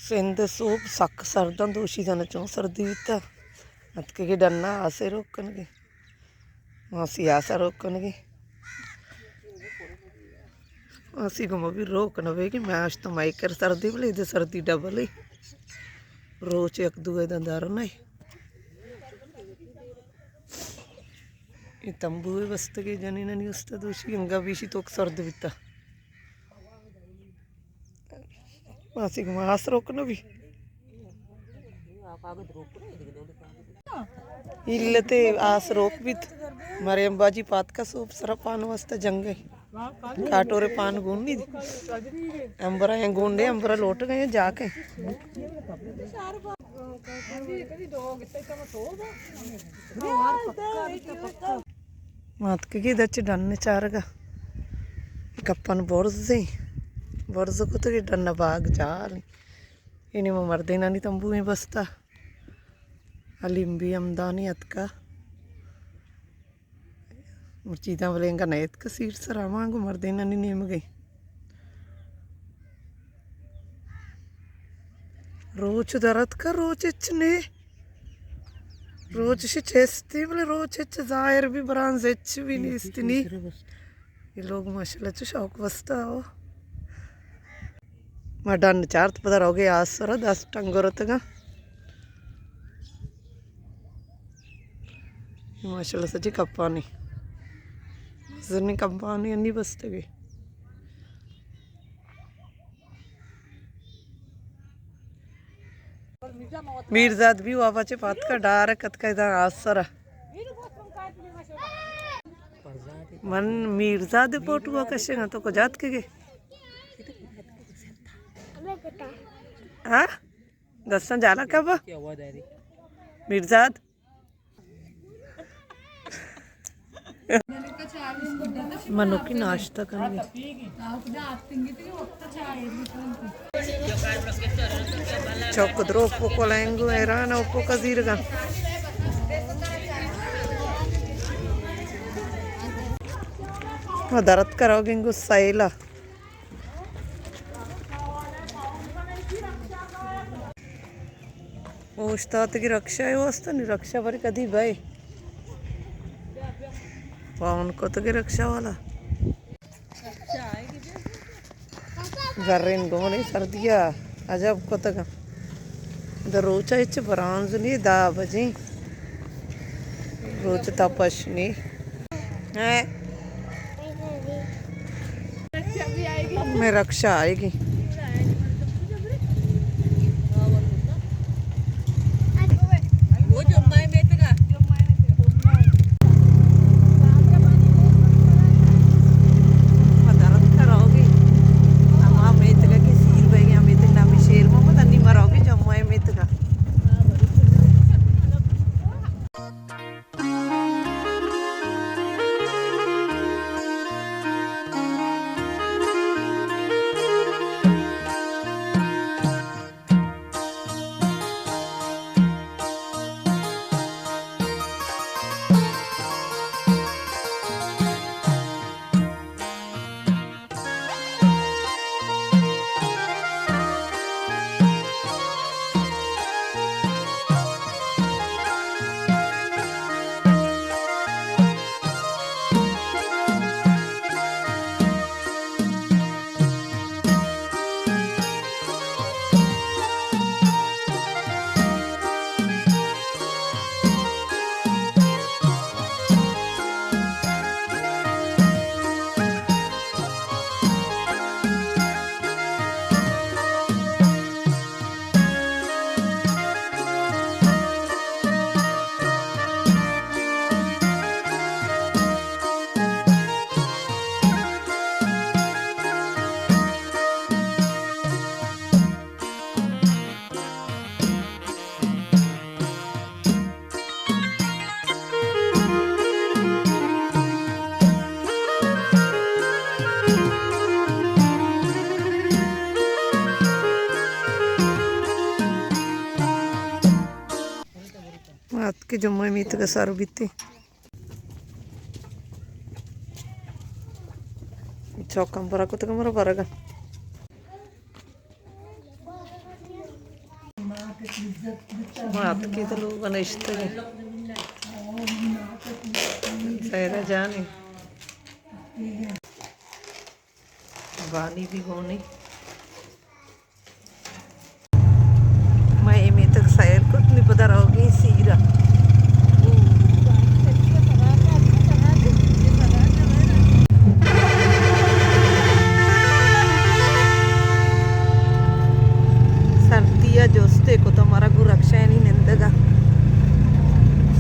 سندھ ءِ سوب سک سرداں، دوشی زاناں چون سردی بیتہ۔ اتکگی ڈنا آسے روک کنگی۔ ماسی آسا روک کنگی۔ ماسی گما بھی روک نہ بیگی۔ میں اشتہ مئے کر سردی بلے، ادے سردی ڈبل ای۔ روچ یک دوئے داں در نہ۔ اے تمبو ءَ بستگیں جنینانی است، دوشی انگا بیشی توک سرد بیتا۔ ماسی گما آس روک نہ بی۔ علت آس روک بیت۔ مریم باجی پاتکا سوب سرا پان واسطہ جنگ ءَ۔ کاٹورے پان گون نی دی۔ امبرا ہیں گونڈے، امبرا لوٹ گئے جا کے۔ ماتکگی دچ ڈن چارگا۔ کپن برزیں۔ برز کتگی ڈن باگ جال۔ اینی ما مردینانی تمبویں بستا۔ حلیم بھی ہمدانی اتکا۔ مرچی داں بلے انگا نیت کہ سیر سرا مانگو مردینانی نیمگے۔ روچ درت کا روچ اچ نے۔ روچ شی چستی بلے روچ اچ ظاہر بھی برانز اچ بھی نیست نی۔ اے لوگ ماشاءاللہ چو شوق بستا ہو۔ ما ڈن چارت پدا روگے آسرا دست ٹنگرتگا۔ ماشاءاللہ سچی کپانی۔ زنی کپانی انی بستگی۔ میرزاد بھی وابا چے پاتکا ڈارک اتکا ادا آسرا۔ من میرزاد فوٹو کشے گا تو کجات کے گے؟ ہاں؟ دستاں جالا کبا؟ میرزاد۔ منوکی ناشتہ کنگی۔ چوک درو پوکو لینگو حیران او پوکا زیرگا۔ درت کرو گنگو سیلا۔ اوشتاتگی رکشہ ءِ واستہ، نی رکشہ بری کدی بئے۔ پاون کتگی رکشہ والا۔ زرین گونی سردیا عجب کتگ۔ در روچا ہچ برانز نی، دہ بجیں۔ روچ تپش نی۔ ہیں؟ میں رکشہ آئے گی۔ ما اتکیں جمعہ میتگ ءَ سر بیتیں۔ چوکاں برا کتگ مارا برگ ءَ۔ ما اتکیں تو لوگ ءَ نشتگیں۔ زہرا جان ایں۔ بانی بھی گونی۔ ما اے میتگ سیل کت، نی پدا روگی سیرا۔ سردی ءَ جستے کت مارا گوں رکشانی نندگ ءَ۔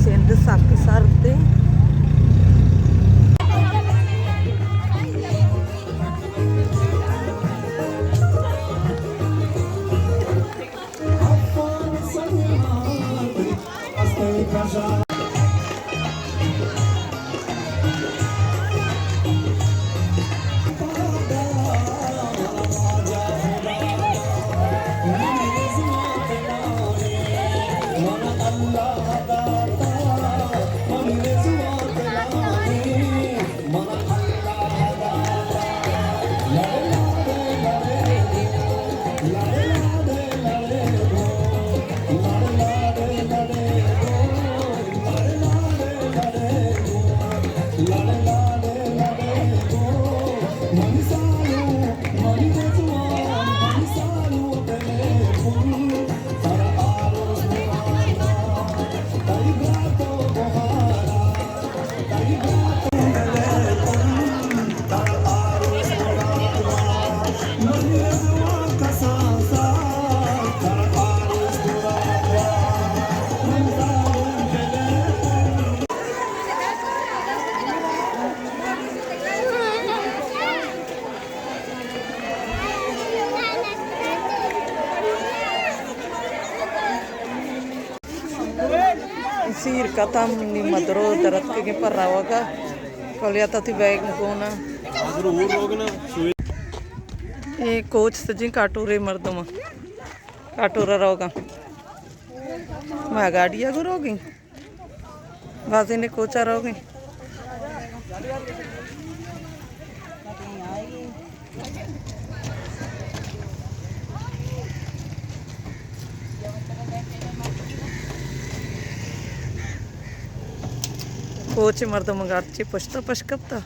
سندھ سک سرد ایں۔ سیر کتم، نی ما درو درتکگیں پر روگ ءَ۔ کلیات ءَ تئی بیگ گون اَنت۔ اے کوچ سجیں کاٹورے مردم اَنت۔ کاٹور ءَ روگ ءَ۔ ما گاڑی ءَ گوں روگیں۔ بازینے کوچ ءَ روگیں۔ کوچ ءِ مردم گارچی پشت ءَ پش کپتا۔